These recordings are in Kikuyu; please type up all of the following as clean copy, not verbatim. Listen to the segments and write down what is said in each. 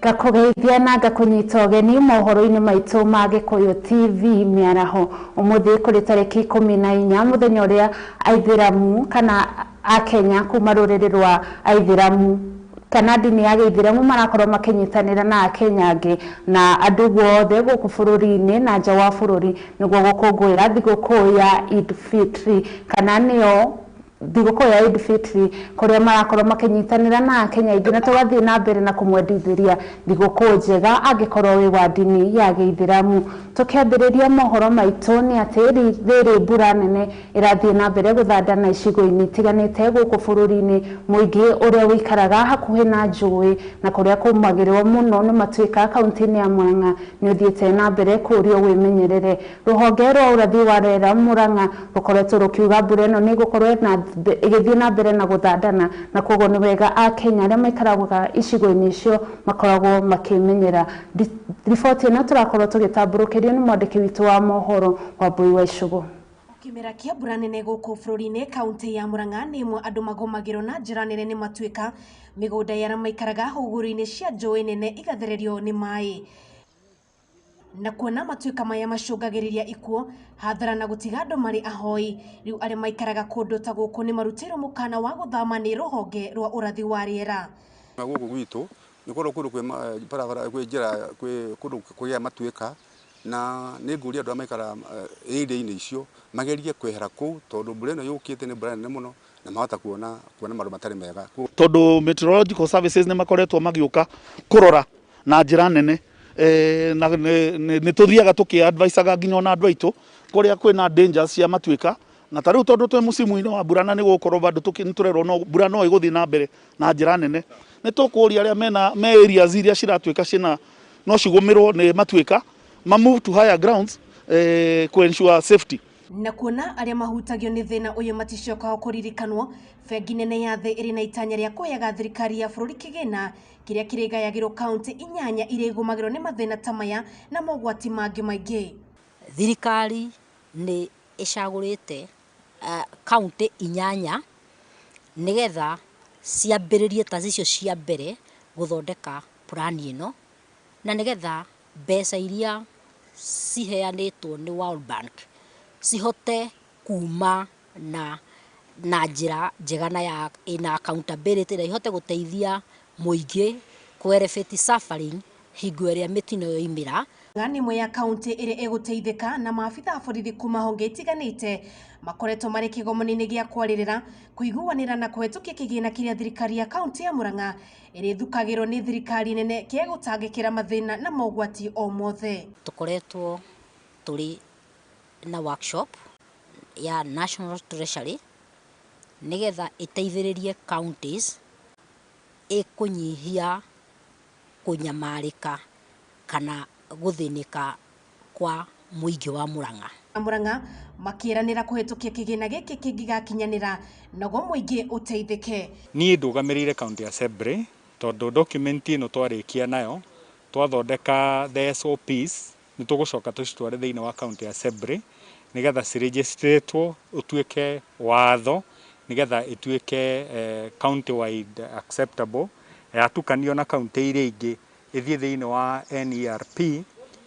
Ngakũgeithia na ngakũnyita ũgeni mohoro-inĩ maitũ ma Gĩkũyũ TV mĩaraho. Ũmũthĩ kũrĩ tarĩki 14, mũthenya ũrĩa Aithĩramu kana Akenya kuma rũrĩrĩ rwa Aithĩramu kana ndini ya gĩithĩramu marakorwo makĩnyitanĩra na Akenya angĩ na andũ guothe gũkũ bũrũri-inĩ na nja wa bũrũri nĩguo gũkũngũĩra thigũkũ ya Eid Fitri, kana nĩyo thigũkũ ya Eid Fitri, kũrĩa marakorwo makĩnyitanĩra na Akenya aingĩ, na tũgathiĩ na mbere na kũmwendithĩria thigũkũ njega angĩkorwo wĩ wa ndini ya gĩithĩramu. Tũkĩambĩrĩria mohoro maitũ nĩ atĩ rĩrĩ mbura nene ĩrathiĩ na mbere gũthandana icigo-inĩ itiganĩte gũkũ bũrũri-inĩ. Mũingĩ ũrĩa ũikaraga hakuhĩ na njũĩ na kũrĩa kũmagĩrwo mũno nĩ matuĩka kaunti-inĩ ya Murang'a nĩ ũthiĩte na mbere kũũrio wĩmenyerere. Rũhonge rwa ũrathi wa rĩera Murang'a rũkoretwo rũkiuga mbura ĩno nĩ ĩgũkorwo ĩgĩthiĩ na mbere na gũthandana, na koguo nĩ wega Akenya arĩa maikaraga icigo-inĩ icio makoragwo makĩmenyera. Riboti ĩno tũrakorwo tũgĩtambũrũkĩrio nĩ mwandĩki witũ wa mohoro Wambui wa Icũgũ. Kĩmera kĩa mbura nene gũkũ bũrũri-inĩ, kaunti ya Murang'a nĩ ĩmwe andũ magũmagĩrwo na njĩra nene nĩ matuĩka. Mĩgũnda ya arĩa maikaraga hũgũrũ-inĩ cia njũĩ nene igathererio nĩ maĩ, na kuona matuĩka maya macũngagĩrĩria ikuũ, hathara na gũtiga andũ marĩ ahoi. Rĩu arĩa maikaraga kũndũ ta gũkũ nĩ marutĩirwo mũkana wa gũthama nĩ rũhonge rwa ũrathi wa rĩera. Gũkũ gwitũ nĩ kũndũ kũndũ kwĩ barabara, kwĩ njĩra, kwĩ kũndũ kũgĩa matuĩka, na nĩ ngũria andũ arĩa maikaraga area-inĩ icio magerie kwehera kũu, tondũ mbura ĩno yũkĩte nĩ mbura nene mũno na mahota kuona maũndũ matarĩ mega. Tondũ meteorological services nĩ makoretwo magĩũka kũrora na njĩra nene, na nĩ tũthiaga tũkĩ-advisaga nginya ona andũ aitũ kũrĩa kwĩna dangers cia matuĩka, na ta rĩu tondũ twĩ mũcimu-inĩ wa mbura na nĩ gũgũkorwo bado nĩ tũrerwo no mbura no ĩgũthiĩ na mbere na njĩra nene, nĩ tũkũria arĩa mena me areas iria ciratuĩka ciĩna no cigũmĩrwo nĩ matuĩka ma move to higher grounds, ku ensure safety. Na kuona arĩa mahutagio nĩ thĩna ũyũ maticokaga kũririkanwo, bengi nene ya thĩ ĩrĩ na itanya rĩa kũheaga thirikari ya bũrũri kĩgĩna kĩrĩa kĩrĩgayagĩrwo kaunti 8 iria igũmagĩrwo nĩ mathĩna ta maya na mogwati mangĩ maingĩ. Thirikari nĩ ĩcagũrĩte kaunti 8 nĩgetha ciambĩrĩrie ta icio cia mbere gũthondeka plani ĩno, na nĩgetha mbeca iria ciheanĩtwo nĩ World Bank cihote kuma na njĩra njega na ya ĩna accountability, na ihote gũteithia mũingĩ kũ elevate suffering hingo ĩrĩa mĩtino yoimĩra. Nĩ ĩmwe ya kaunti ĩrĩa ĩgũteithĩka, na maabitha a borithi kuma honge itiganĩte makoretwo marĩ kĩgomano-inĩ gĩa kwarĩrĩra, kũiguanĩra na kũhetũkia kĩgĩna kĩrĩa thirikari ya kaunti ya Murang'a ĩrĩthukagĩrwo nĩ thirikari nene kĩa gũtangĩkĩra mathĩna na mogwati o mothe. Tũkoretwo tũrĩ na workshop ya National Treasury nĩgetha ĩteithĩrĩrie counties ĩkũnyihia kũnyamarĩka kana gũthĩnĩka kwa mũingĩ wa Murang'a. Murang'a makĩranĩra kũhetũkia kĩgĩna gĩkĩ kĩngĩgakinyanĩra naguo mũingĩ ũteithĩke. Niĩ ndũgamĩrĩire County Assembly tondũ document ĩno twarĩkia nayo twathondeka the SOPs nĩ tũgũcoka tũcitware thĩinĩ wa County Assembly nĩgetha ciregistrĩtwo ũtuĩke watho, nĩgetha ĩtuĩke county wide acceptable, yatukanio na county iria ingĩ ĩthiĩ thĩinĩ wa NERP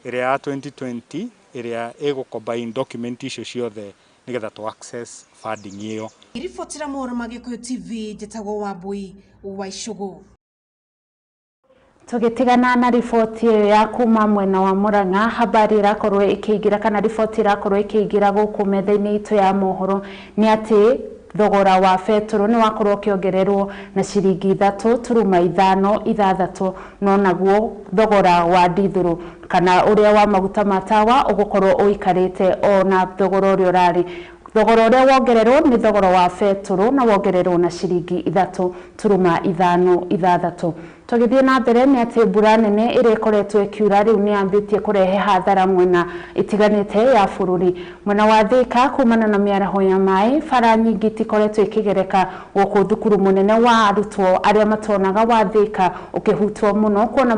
ĩrĩa ya 2020 ĩrĩa ĩgũ combine document icio ciothe nĩgetha tũ access funding ĩyo. Ribotera mohoro ma Gĩkũyũ TV, njĩtagwo Wambui wa Icũgũ. Tũgĩtigana na riboti ĩyo ya kuma mwena wa Murang'a, habari ĩrakorwo ĩkĩingĩra kana riboti ĩrakorwo ĩkĩingĩra gũkũ metha-inĩ itũ ya mohoro nĩ atĩ thogora wa betũrũ nĩ wakorwo ũkĩongererwo na ciringi 3.56, no naguo thogora wa ndithũrũ kana ũrĩa wa maguta ma tawa ũgũkorwo ũikarĩte o na thogora ũrĩa ũrarĩ. Thogora ũrĩa wongererwo nĩ thogora wa betũrũ na wongererwo na ciringi 3.56. Tũgĩthiĩ na mbere nĩ atĩ mbura nene ĩrĩa ĩkoretwo ĩkiura rĩu nĩ yambĩtie kũrehe hathara mwena itiganĩte ya bũrũri. Mwena wa Thika kumana na mĩaraho ya maĩ, bara nyingĩ itikoretwo ikĩgereka gũkũ thukuru mũnene wa arutwo arĩa matonaga wa Thika ũkĩhutwo mũno kuona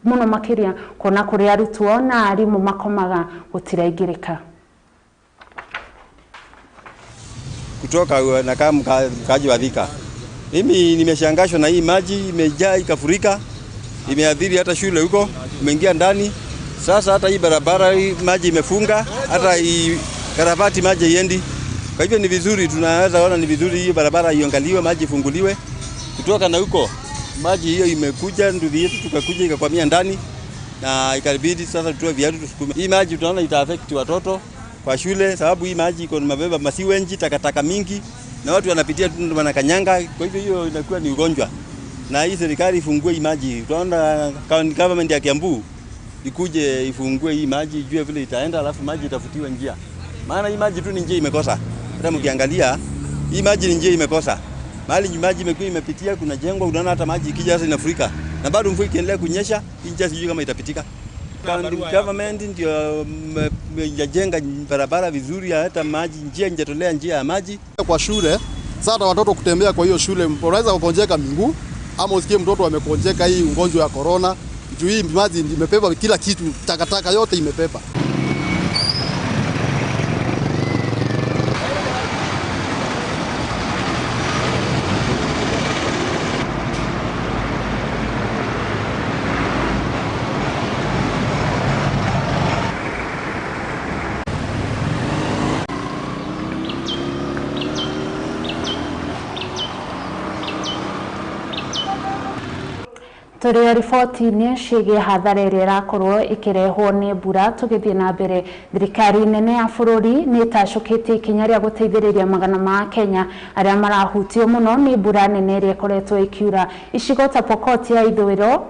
mũno makĩria kuona kũrĩa arutwo na arimũ makomaga gũtiraingĩrĩka. Kutoka na kama mkaaji wa Thika, mimi nimeshangazwa na hii maji imejaa ikafurika. Imeathiri hata shule huko, imeingia ndani. Sasa hata hii barabara hii maji imefunga, hata hii karabati maji haiendi. Kwa hivyo ni vizuri, tunaweza ona ni vizuri hii barabara iangaliwe, maji ifunguliwe. Kutoka na huko maji hiyo imekuja nduthi yetu tukakuja ikakwamia ndani na ikabidi sasa tutoe viatu tusukume. Hii maji tunaona ita affect watoto kwa shule sababu hii maji iko mabeba masiwenji, takataka mingi na watu wanapitia tu wanakanyanga, kwa hivyo hiyo inakuwa ni ugonjwa. Na hii serikali ifungue hii maji. Tunaona county government ya Kiambu ikuje ifungue hii maji, ijue vile itaenda, alafu maji itafutiwe njia. Maana hii maji tu ni njia imekosa. Hata mkiangalia hii maji ni njia imekosa. Mahali maji imekuwa imepitia kuna jengo, unaona hata maji ikija sasa inafurika. Na bado mvua ikiendelea kunyesha, hii njia sijui kama itapitika. County government ndio yajenga barabara vizuri, hata maji njia injatolea njia ya maji. Kwa shule sasa watoto kutembea kwa hiyo shule unaweza kukonjeka miguu ama usikie mtoto amekonjeka hii ugonjwa ya corona. Juu hii maji imepepa kila kitu, takataka yote imepepa. Tũrĩ riboti-inĩ ciĩgiĩ hathara ĩrĩa ĩrakorwo ĩkĩrehwo nĩ mbura. Tũgĩthiĩ na mbere, thirikari nene ya bũrũri nĩ ĩtacũkĩtie ikinya rĩa gũteithĩrĩria magana ma Kenya arĩa marahutio mũno nĩ mbura nene ĩrĩa ĩkoretwo ĩkiura icigo ta Pokot ya ithũĩro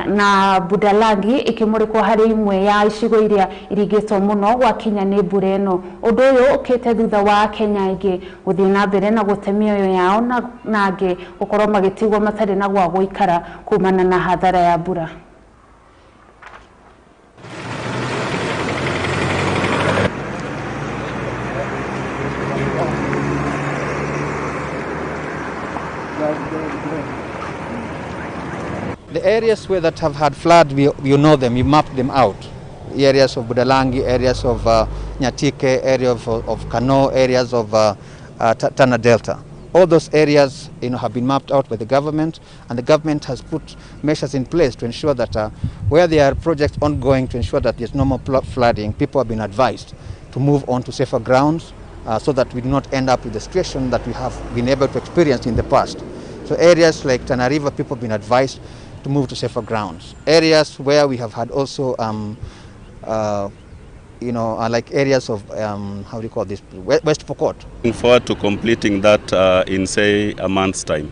na Budalangi ikimurikwo harĩ imwe ya icigo iria irigĩtwo mũno gwakinya nĩ mbura ĩno. Ũndũ ũyũ ũkĩte thutha wa Kenya aingĩ gũthiĩ na mbere na gũte mĩoyo yao na angĩ gũkorwo magĩtigwo matarĩ na gwa gũikara kumana na hathara ya mbura. The areas where that have had flood, we know them, we mapped them out. The areas of Budalangi, areas of Nyatike, area of Kano, areas of Tana Delta. All those areas, you know, have been mapped out by the government, and the government has put measures in place to ensure that where there are projects ongoing to ensure that there's no more flooding, people have been advised to move on to safer grounds so that we do not end up with the situation that we have been able to experience in the past. So areas like Tana River, people have been advised to move to safer grounds. Areas where we have had also, like areas of, how do you call this, West Pokot. Looking forward to completing that in, say, a month's time.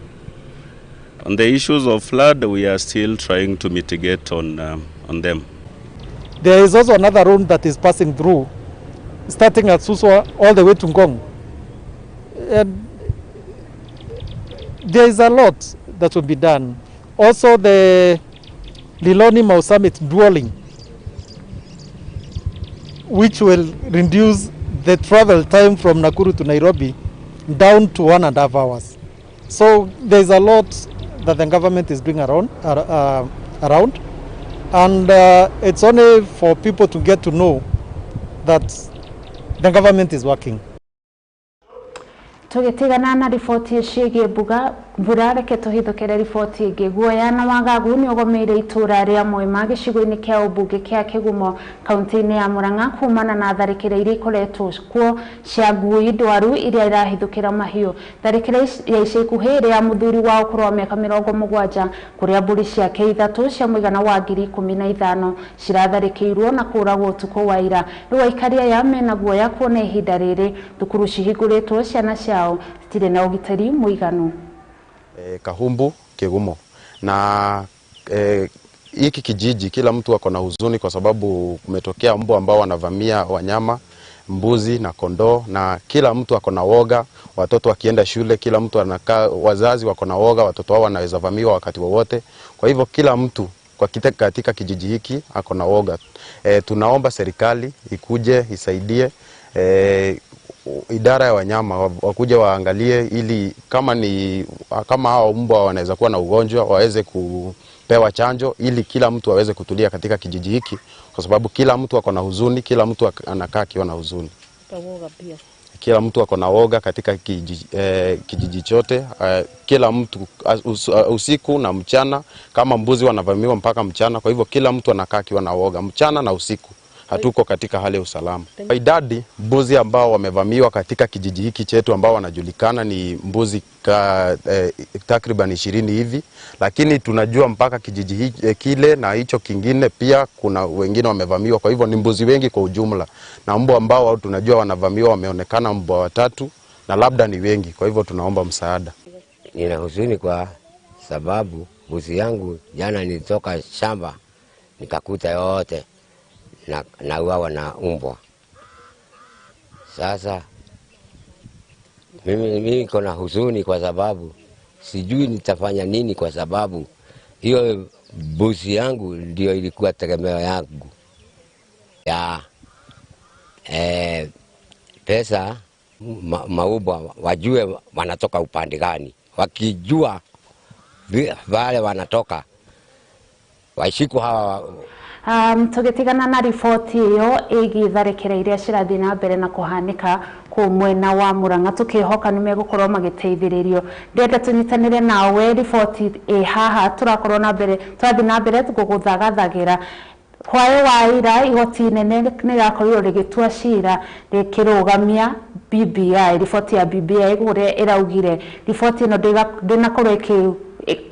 On the issues of flood, we are still trying to mitigate on them. There is also another road that is passing through, starting at Suswa all the way to Ngong. And there is a lot that will be done. Also, the Liloni Mau Summit dualling, which will reduce the travel time from Nakuru to Nairobi down to 1.5 hours. So there's a lot that the government is doing around, and it's only for people to get to know that the government is working. Tũgĩtigana na riboti ciĩgiĩ mbura, reke tũhithũkĩre riboti ĩngĩ. Guoya na wagagu nĩ ũgomeire itũra rĩa Mwema gĩcigo-inĩ kĩa ũmbunge kĩa Kĩgumo kaunti-inĩ ya Murang'a kumana na tharĩkĩra iria ikoretwo kuo cia ngui ndwaru iria irahithũkĩra mahiũ. Tharĩkĩra ya ica ikuhĩ ĩrĩa ya mũthuri wa ũkũrũ wa mĩaka 70 kũrĩa mbũri ciake 3 cia mũigana wa 15,000 ciratharĩkĩirwo na kũũragwo ũtukũ wa ira. Rĩu aikari aya mena guoya kuona ihinda rĩrĩ thukuru cihingũrĩtwo ciana ciao citirĩ na ũgitĩri mũiganu. Kahumbu Kigumo na hiki kijiji kila mtu ako na huzuni kwa sababu kumetokea mbwa ambao wanavamia wanyama, mbuzi na kondoo, na kila mtu ako na woga. Watoto wakienda shule kila mtu anakaa, wazazi wako na woga, watoto wao wanaweza vamiwa wakati wowote. Kwa hivyo kila mtu kwa katika kijiji hiki ako na woga. Tunaomba serikali ikuje isaidie, idara ya wanyama wakuje waangalie, ili kama hao mbwa wanaweza kuwa na ugonjwa waweze kupewa chanjo, ili kila mtu aweze kutulia katika kijiji hiki, kwa sababu kila mtu ako na huzuni, kila mtu anakaa akiwa na huzuni. Kila mtu ako na woga katika kijiji chote, kila mtu usiku na mchana, kama mbuzi wanavamiwa mpaka mchana. Kwa hivyo kila mtu anakaa akiwa na woga mchana na usiku. Hatuko katika hali ya usalama. Idadi mbuzi ambao wamevamiwa katika kijiji hiki chetu ambao wanajulikana ni mbuzi takriban 20 hivi, lakini tunajua mpaka kijiji hiki, kile na hicho kingine pia kuna wengine wamevamiwa. Kwa hivyo ni mbuzi wengi kwa ujumla, na mbwa ambao tunajua wanavamiwa wameonekana mbwa watatu na labda ni wengi. Kwa hivyo tunaomba msaada. Nina huzuni kwa sababu mbuzi yangu jana nilitoka shamba nikakuta yote na uawa na umbwa. Sasa mimi niko na huzuni kwa sababu sijui nitafanya nini, kwa sababu hiyo mbuzi yangu ndio ilikuwa tegemeo yangu ya pesa. Maubwa wajue wanatoka upande gani, wakijua wale wanatoka waishiku hawa. Tugitigana na riboti iyo ĩgiĩ tharĩkĩra iria cirathiĩ na mbere na kũhanĩka kũu mwena wa Murang'a, tukihoka nĩmegũkorwo magĩteithĩrĩrio. Ndĩrenda tũnyitanĩre nawe riboti ĩ haha, tũrakorwo na mbere tũrathiĩ na mbere gũgũthagathagĩra. Hwaĩ wa ira igoti inene nĩrĩrakorirwo rĩgĩtua cira rĩkĩrũgamia BBI, riboti ya BBI kũrĩa ĩraugire riboti ĩno ndĩnakorwo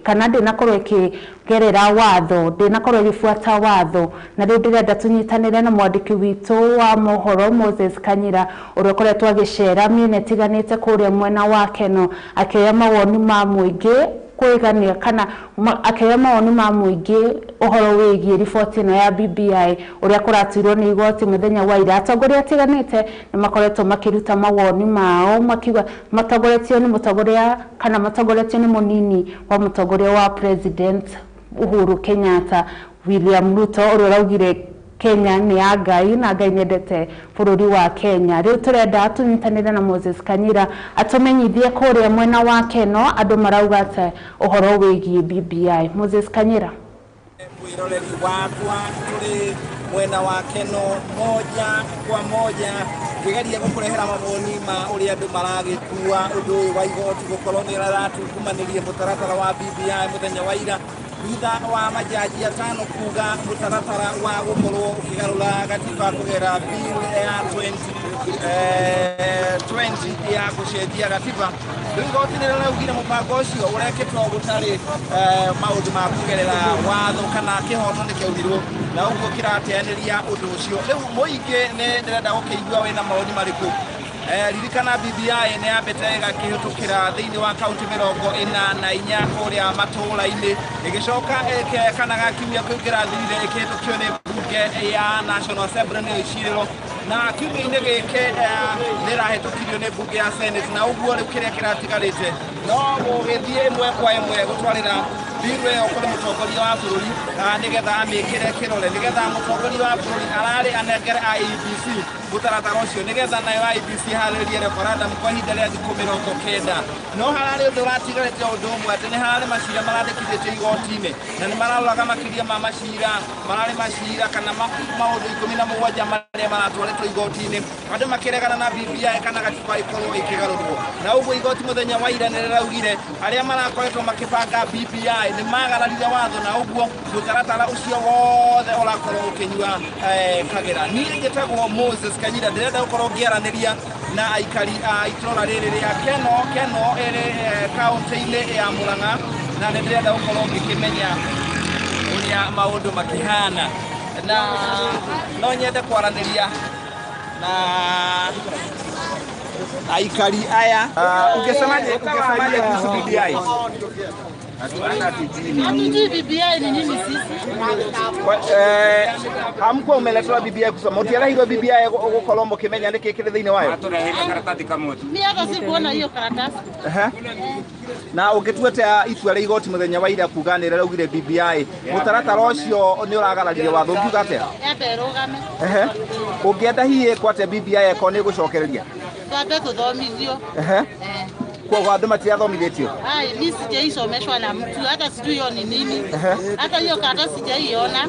kana ndĩnakorwo ĩkĩgerera watho, ndĩnakorwo ĩgĩbuata watho. Na rĩu ndĩrenda tũnyitanĩre na mwandĩki witũ wa mohoro Moses Kanyira ũrĩa ũkoretwo agĩcera mĩena ĩtiganĩte kũrĩa mwena wa Keno, akĩoya mawoni ma mũingĩ kwĩgania kana akĩoya mawoni ma mũingĩ ũhoro wĩgiĩ riboti ĩno ya BBI ũrĩa kũratuirwo nĩ igoti mũthenya wa ira. Atongoria atiganĩte nĩ makoretwo makĩruta mawoni mao makiuga matongoretio nĩ mũtongoria kana matongoretio nĩ mũnini wa mũtongoria wa President Uhuru Kenyatta William Ruto ũrĩa ũraugire Kenya nĩ ya Ngai na Ngai nĩendete bũrũri wa Kenya. Rĩu tũrenda tũnyitanĩre na Moses Kanyira atũmenyithie kũrĩa mwena wa Keno andũ marauga atĩa ũhoro wĩgiĩ BBI. Moses Kanyira. Mwiroreri wakwa tũrĩ mwena wa Keno moja kwa moja ngĩgeria gũkũrehera mawoni ma ũrĩa andũ maragĩtua ũndũ ũyũ wa igoti gũkorwo nĩ rĩratungumanirie mũtaratara wa BBI mũthenya wa ira, thutha wa majaji atano kuga mũtaratara wa gũkorwo ũkĩgarũra gatiba kũgerera bill ya 2020 ya gũcenjia gatiba. Rĩu igoti nĩ rĩraugire mũbango ũcio ũrekĩtwo gũtarĩ maũndũ ma kũgerera watho kana kĩhoto nĩ kĩaugirwo, na ũguo kĩrateanĩria ũndũ ũcio. Rĩu mũingĩ nĩ ndĩrenda gũkĩigua wĩna mawoni marĩkũ. Ririkana BBI nĩ yambĩte ĩgakĩhĩtũkĩra thĩinĩ wa kaunti 44 kũrĩa matũũra-inĩ, ĩgĩcoka kana gakiumia kĩu kĩrathirire ĩkĩhĩtũkio nĩ mbunge ya National Assembly nĩyo icirĩro, na kiumia-inĩ gĩkĩ nĩ ĩrahĩtũkirio nĩ mbunge ya Senate, na ũguo rĩu kĩrĩa kĩratigarĩte no gũgĩthiĩ ĩmwe kwa ĩmwe gũtwarĩra bill ĩyo kũrĩ mũtongoria wa bũrũri nĩgetha amĩkĩre kĩrore, nĩgetha mũtongoria wa bũrũri ararĩ anengere IEBC mũtaratara ũcio, nĩgetha nayo IEBC harĩrie referendum kwa ihinda rĩa thikũ 90. No hararĩ ũndũ ũratigarĩte ũndũ ũmwe, atĩ nĩ hararĩ macira marandĩkithĩtio igoti-inĩ na nĩ mararoraga makĩria ma macira, mararĩ macira kana maũndũ 17 marĩa maratwarĩtwo igoti-inĩ, andũ makĩregana na BBI kana gatiba ĩkorwo ĩkĩgarũrwo. Na ũguo igoti mũthenya wa ira nĩ rĩraugire arĩa marakoretwo makĩbanga BBI nĩ magararire watho, na ũguo mũtaratara ũcio wothe ũrakorwo ũkĩnyua kagera. Niĩ njĩtagwo Moses Kanyira, ndĩrenda gũkorwo ngĩaranĩria na aikari a itũra rĩrĩ rĩa Keno. Keno ĩrĩ kaunti-inĩ ya Murang'a, na nĩ ndĩrenda gũkorwo ngĩkĩmenya ũrĩa maũndũ makĩhana, na no nyende kwaranĩria na aikari aya. Ungesemaje kuhusu BBI? Hatujui BBI ni nini sisi. Hamkuwa umeletewa BBI kusoma. Utiarahirwo BBI gukorwo mukimenya niki kiri thiini wayo? Mimi hata sikuona hiyo karatasi. Na ũngĩtua atĩa itua rĩa igoti mũthenya wa ira kuga nĩ rĩraugire BBI mũtaratara ũcio nĩ ũragararire watho, ũngiuga atĩa? Yambe ĩrũgame. Ũngĩenda hihi ĩkwo atĩa BBI ĩkorwo nĩ ĩgũcokereria? Twambe tũthomithio. Kwa andũ matirathomithĩtio? Ai, mimi sijaisomeshwa na mtu, hata sijui hiyo ni nini. Hata hiyo karatasi sijaiona.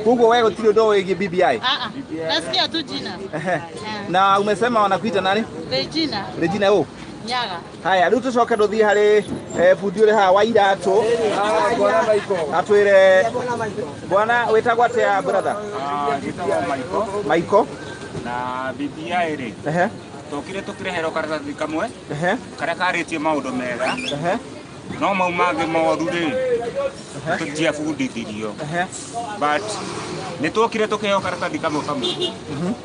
Koguo we gũtirĩ ũndũ wĩgiĩ BBI? Ah, nasikia tu jina. Na umesema wanakuita nani? Regina. Regina ũ? Nyaga. Haya, rĩu tũcoke tũthiĩ harĩ bundi ũrĩ haha wa iratũ. Atwĩre bwana wĩtagwo atĩa brother? Njĩtagwo Maiko. Maiko. Na BBI rĩ, tũkire tũkĩreherwo karatathi kamwe karĩa karĩtie maũndũ mega, no mau mangĩ moru rĩ tũtiabundithirio, but nĩ twokire tũkĩheo karatathi kamwe kamwe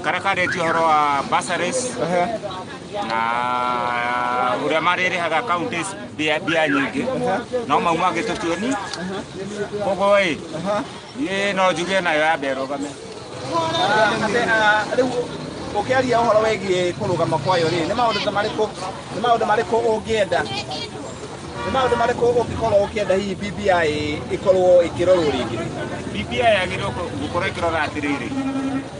karĩa karĩtie ũhoro wa bursaries na ũrĩa marĩrĩhaga counties mbia nyingĩ, no mau mangĩ tũtioni. Koguo ĩ niĩ no njuge nayo yambe ĩrũgame. Rĩu ũkĩaria ũhoro wĩgiĩ kũrũgama kwayo rĩ, nĩ maũndũ ta marĩkũ, nĩ maũndũ marĩkũ ũngĩenda, nĩ maũndũ marĩkũ ũngĩkorwo ũkĩenda hihi BBI ĩkorwo ĩkĩrorwo rĩngĩ? BBI yagĩrĩirwo gũkorwo ĩkĩrora atĩrĩrĩ,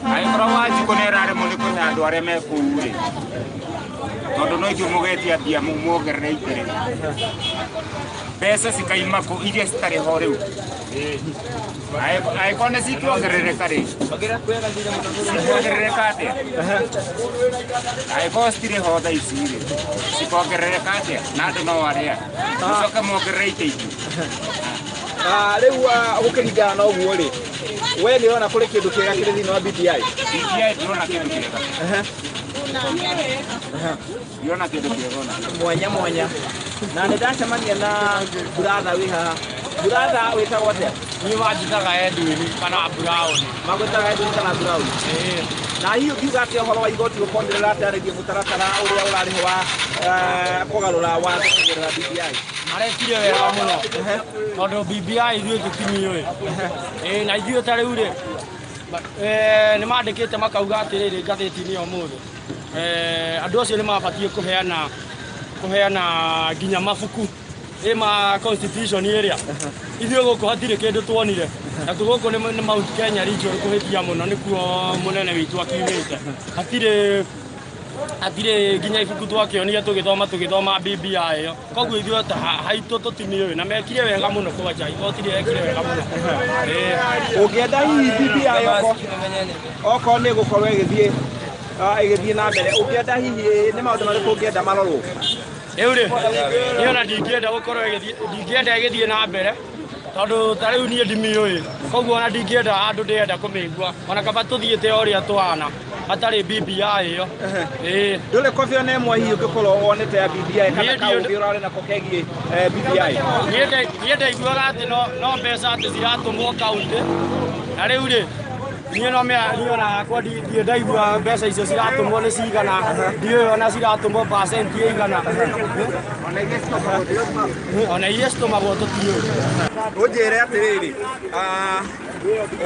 angĩkorwo Wanjikũ nĩ ĩraremwo nĩ kũhe andũ arĩa me kũu rĩ, tondũ no ithuĩ mũgetia mbia muongerere itĩ rĩ, mbeca cikaima kũ iria citarĩ ho rĩu? Angĩkorwo nĩ cikĩongerereka rĩ, cikongerereka atĩa? Angĩkorwo citirĩ ho thaa ici rĩ, cikongerereka atĩa? Na andũ no arĩa mũcoke muongerere itĩ ingĩ. Rĩu gũkĩringana na ũguo rĩ, we nĩ ũrona kũrĩ kĩndũ kĩega kĩrĩ thĩinĩ wa BBI? BBI ndĩrona kĩndũ kĩega. Ndĩrona kĩndũ kĩega ona. Mwanya mwanya. Na nĩ ndacemania na brother wĩ haha. Brother wĩtagwo atĩa? Niĩ manjĩtaga Edwin kana Brown. Magwĩtaga Edwin kana Brown? Na hihi ũngiuga atĩa ũhoro wa igoti gũkorwo nĩ rĩratarĩria mũtaratara ũrĩa ũrarĩ ho wa kũgarũra watho kũgerera BBI? Marekire wega mũno tondũ BBI ithuĩ tũtimiũĩ. Na ithuĩ ta rĩu rĩ, nĩ mandĩkĩte makauga atĩrĩrĩ ngathĩti-inĩ ya ũmũthĩ, andũ acio nĩ mabatiĩ kũheana nginya mabuku ma constitution ĩrĩa ithuĩ gũkũ hatirĩ kĩndũ tuonire, na gũkũ nĩ Mount Kenya region kũhĩtia mũno, nĩkuo mũnene witũ akiumĩte. Hatirĩ nginya ibuku twakĩonire tũgĩthoma BBI ĩyo, koguo ithuĩ ta haitũ tũtimiũĩ, na mekire wega mũno kwanja, igoti rĩekire wega mũno. Ũngĩenda hihi BBI okorwo nĩ ĩgũkorwo ĩgĩthiĩ na mbere, ũngĩenda hihi nĩ maũndũ marĩkũ ũngĩenda marorwo? Rĩu rĩ, niĩ ona ndingĩenda gũkorwo ndingĩenda ĩgĩthiĩ na mbere tondũ ta rĩu niĩ ndimiũĩ, koguo ona ndingĩenda andũ ndĩrenda kũmĩigua, ona kaba tũthiĩte o ũrĩa tũhana hatarĩ BBI ĩyo. Ndũrĩ kobi ona ĩmwe hihi ũngĩkorwo wonete ya BBI kana kaũgĩ ũrarĩ nako kegiĩ BBI? Niĩ ndaiguaga atĩ no mbeca atĩ ciratũmwo kaũntĩ, na rĩu rĩ niĩ no niĩ ona hakwa ndirĩ ndaigua mbeca icio ciratũmwo nĩ cigana, ndiũĩ ona ciratũmwo percent ĩigana, ona iria citũmagwo tũtiũĩ. Ũnjĩre atĩrĩrĩ,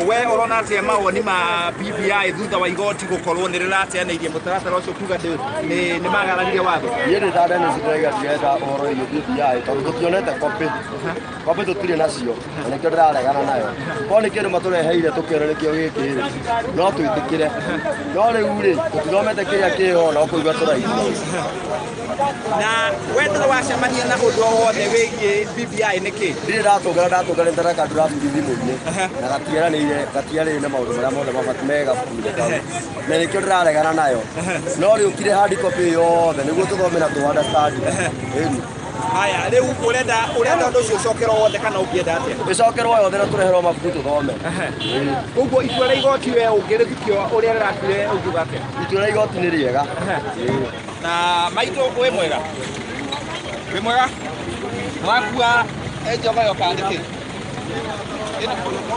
we ũrona atĩa mawoni ma BBI thutha wa igoti gũkorwo nĩ rĩrateanĩirie mũtaratara ũcio kuga nĩ magararire watho? Niĩ ndĩ ta Dennis ndĩraiga ndirenda ũhoro wĩgiĩ BBI tondũ tũtionete copy tũtirĩ nacio, na nĩkĩo ndĩraregana nayo. Korwo nĩ kĩndũ matũreheire tũkĩone nĩkĩo gĩkĩ rĩ, no twĩtĩkĩre, no rĩu rĩ tũtithomete kĩrĩa kĩho no kũigua tũraigua. Na we ndũrĩ wacemania na ũndũ o wothe wĩgiĩ BBI nĩkĩ? Ndirĩ ndatũngana ndareka draft thimũ-inĩ na gatiaranĩire na maũndũ marĩa mothe mabatiĩ mega gabuku-inĩ kau, na nĩkĩo ndĩraregana nayo. No rĩũkire hard copy yothe nĩguo tũthome na tũ understand. Haya, rĩu ũrenda ũndũ ũcio ũcokerwo wothe kana ũngĩenda atĩa? Ĩcokerwo yothe na tũreherwo mabuku tũthome. Koguo itua rĩa igoti we ũngĩrĩthikio ũrĩa rĩratuire ũngiuga atĩa? Itua rĩa igoti nĩ rĩega. Na maitũ wĩ mwega? Wĩ mwega? Wakua njogoyo kana nĩkĩ?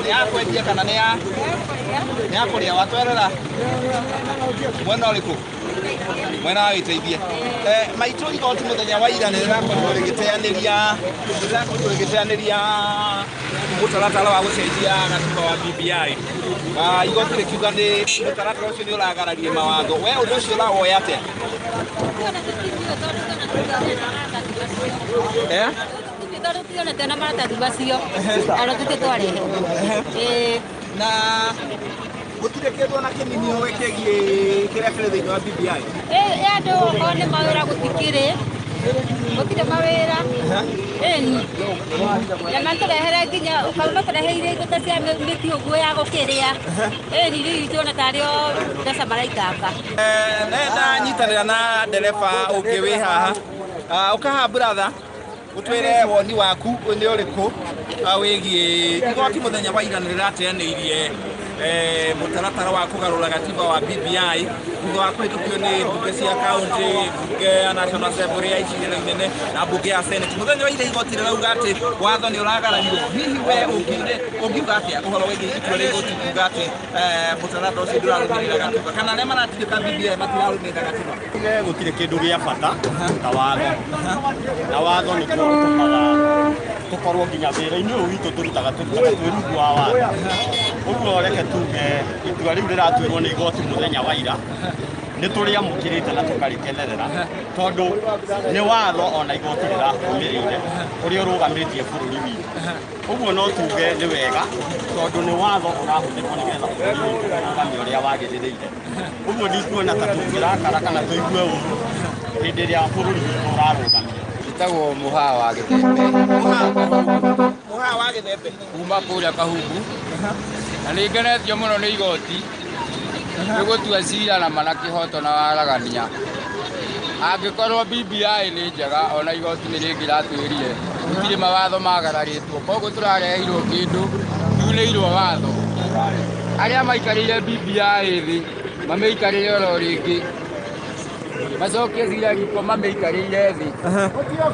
Nĩ ya kwendia kana nĩ ya kũrĩa? Watwerera mwena ũrĩkũ? Mwena wa wĩteithie. Maitũ igoti mũthenya wa ira nĩ rĩrakorirwo rĩgĩteanĩria mũtaratara wa gũcenjia gatiba wa BBI. Igoti rĩkiuga nĩ mũtaratara ũcio nĩ ũragararia mawatho. We ũndũ ũcio ũrawoya atĩa? Tũtionete na maratathi macio ona tũtitwarehe. Na gũtirĩ kĩndũ ona kĩnini ũĩ kĩgiĩ kĩrĩa kĩrĩ thĩinĩ wa BBI? Andũ okorwo nĩ mawĩra gũtikĩrĩ, Gũtirĩ mawĩra. Ĩni. Na matũrehere nginya matũreheire indo ta cia mĩtĩ ũguo ya gũkĩrĩa. Ĩni rĩu itũona tarĩ o mbeca maraitanga. Nenda nyitanĩra na ndereba ũngĩ wĩ haha. Ũkaha brother, ũtwĩre woni waku nĩ ũrĩkũ wĩgiĩ igoti mũthenya wa ira nĩ rĩrateanĩirie mũtaratara wa kũgarũra gatiba wa BBI thutha wa kũhĩtũkio nĩ mbunge cia kaunti, mbunge ya National Assembly ya icigĩrĩra inene na mbunge ya Senate. Mũthenya wa ira igoti rĩrauga atĩ watho nĩ ũragararirwo. Hihi we ũngiuga atĩa ũhoro wĩgiĩ itua rĩa igoti kuuga atĩ mũtaratara ũcio ndũrarũmĩrĩra gatiba kana arĩa maratindĩka BBI matirarũmĩrĩra gatiba? Gũtirĩ kĩndũ gĩa bata ta watho, na watho nĩguo ũtũmaga tũkorwo nginya wĩra-inĩ ũyũ witũ tũrutaga twĩ rungu wa watho. Ũguo reke tuge itua rĩu rĩratuirwo nĩ igoti mũthenya wa ira nĩ tũrĩamũkĩrĩte na tũkarĩkenerera tondũ nĩ watho ona igoti rĩrarũmĩrĩire ũrĩa ũrũgamĩtie bũrũri witũ. Ũguo no tuge nĩ wega tondũ nĩ watho ũrahũthĩrwo nĩgetha bũrũri witũ ũrũgame ũrĩa wagĩrĩire. Ũguo ndikuona ta tũngĩrakara kana tũigue ũru hĩndĩ ĩrĩa bũrũri witũ ũrarũgamio. Njĩtagwo Mũhaa wa Gĩthembe. Mũhaa wa Gĩthembe kuma kũrĩa Kahumbu, na nĩ ngenetio mũno nĩ igoti nĩ gũtua cira na ma na kĩhoto na waragania. Angĩkorwo BBI nĩ njega ona igoti nĩ rĩngĩratuĩrire gũtirĩ mawatho magararĩtwo, koguo tũrareheirwo kĩndũ tunĩirwo watho. Arĩa maikarĩire BBI thĩ mamĩikarĩre oro rĩngĩ, macokie cira riko mamĩikarĩire thĩ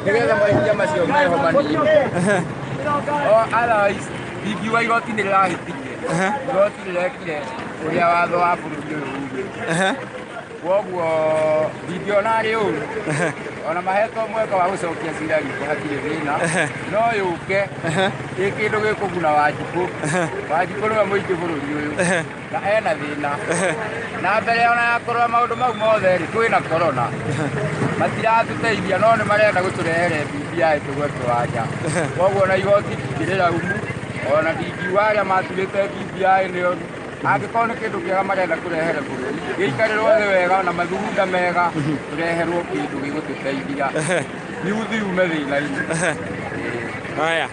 nĩgetha mahĩtia macio meho manini. Otherwise ndingiuga igoti nĩ rĩrahĩtirie, igoti rĩrekire ũrĩa watho wa bũrũri ũyũ ugĩte. Koguo ndingĩona arĩ ũru ona mahetwo mweke wa gũcokia cira riko hatirĩ thĩna, no yũke ĩ kĩndũ gĩkũguna Wanjikũ. Wanjikũ nĩwe mũingĩ bũrũri ũyũ na ena thĩna na mbere ona ya kũrora maũndũ mau mothe rĩ, kwĩna corona matiratũteithia no nĩ marenda gũtũrehere BBI tũgwe kĩwanja. Koguo ona igoti ndingĩrĩraumu ona ndingiuga arĩa maturĩte BBI nĩ oru. Angĩkorwo nĩ kĩndũ kĩega marenda kũrehere bũrũri gĩikarĩrwo thĩ wega na mathugunda mega tũreherwo kĩndũ gĩgũtũteithia yuthi yume thĩna-inĩ. Haya,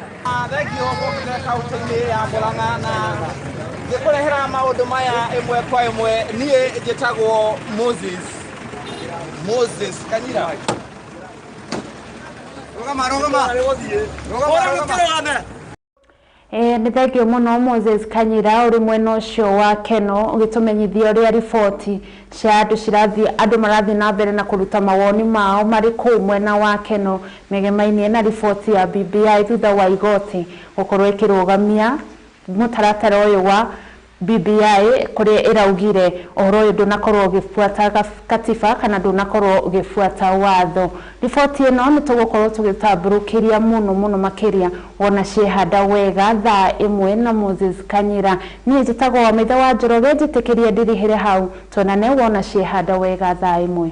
thengio gũkĩte kaunti-inĩ ya Murang'a na ngĩkũrehera maũndũ maya ĩmwe kwa ĩmwe. Niĩ njĩtagwo Moses Kanyira. Rũgama rũgama rũgama rũgama. Nĩ thengio mũno Moses Kanyira ũrĩ mwena ũcio wa Keno ũgĩtũmenyithia ũrĩa riboti cia andũ cirathiĩ, andũ marathiĩ na mbere na kũruta mawoni mao marĩ kũu mwena wa Keno megemainie na riboti ya BBI thutha wa igoti gũkorwo ĩkĩrũgamia mũtaratara ũyũ wa BBI kũrĩa ĩraugire ũhoro ũyũ ndũnakorwo ũgĩbuata katiba kana ndũnakorwo ũgĩbuata watho. Riboti ĩno nĩ tũgũkorwo tũgĩtambũrũkĩria mũno mũno makĩria wona ciehanda wega thaa ĩmwe na Moses Kanyira. Niĩ njĩtagwo Wamaitha wa Njoroge, njĩtĩkĩrie ndirihĩre hau, tuonane wona ciehanda wega thaa ĩmwe.